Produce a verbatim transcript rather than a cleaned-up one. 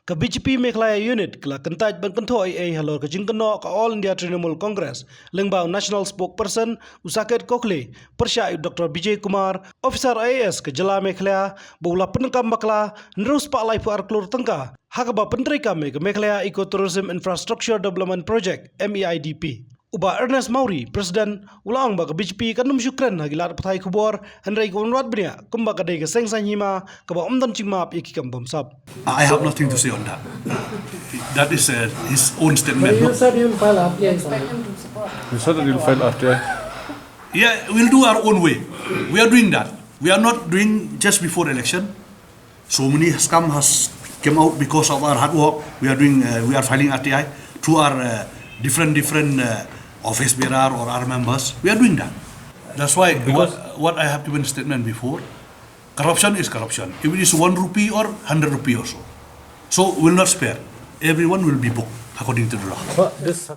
Ka B J P Meghalaya Unit ka la kyntait ban kynthoh ei ei halor ka jingkynnoh ka All India Trinamool Congress lyngba u National Spokesperson u Saket Kokhle, pyrshah ïa u Doctor Bijay Kumar, officer I A S ka jylla Meghalaya, ba u la pyndonkam bakla hynriew spah laiphew ar klur tyngka ha kaba pyntreikam ïa ka Meghalaya Eco Tourism Infrastructure Development Project, M E I D P. U Bah Ernest Mawrie, President, u la ong ba ka B J P kan ym shu kren ha ki lad pathai khubor, hynrei ka wan wad bniah kumba ka dei ka seng saiñ hima kaba ym don jingmap ïa ki kam bamsap. I have nothing to say on that. That is uh, his own statement. You No? said you'll file R T I. You said that you'll file R T I. Yeah, we'll do our own way. We are doing that. We are not doing just before election. So many scam has came out because of our hard work. We are doing, uh, we are filing R T I through our uh, different different uh, office bearer or our members. We are doing that. That's why what, what I have given statement before. Corruption is corruption. If it is one rupee or hundred rupee or so. So we'll not spare. Everyone will be booked according to the law. But this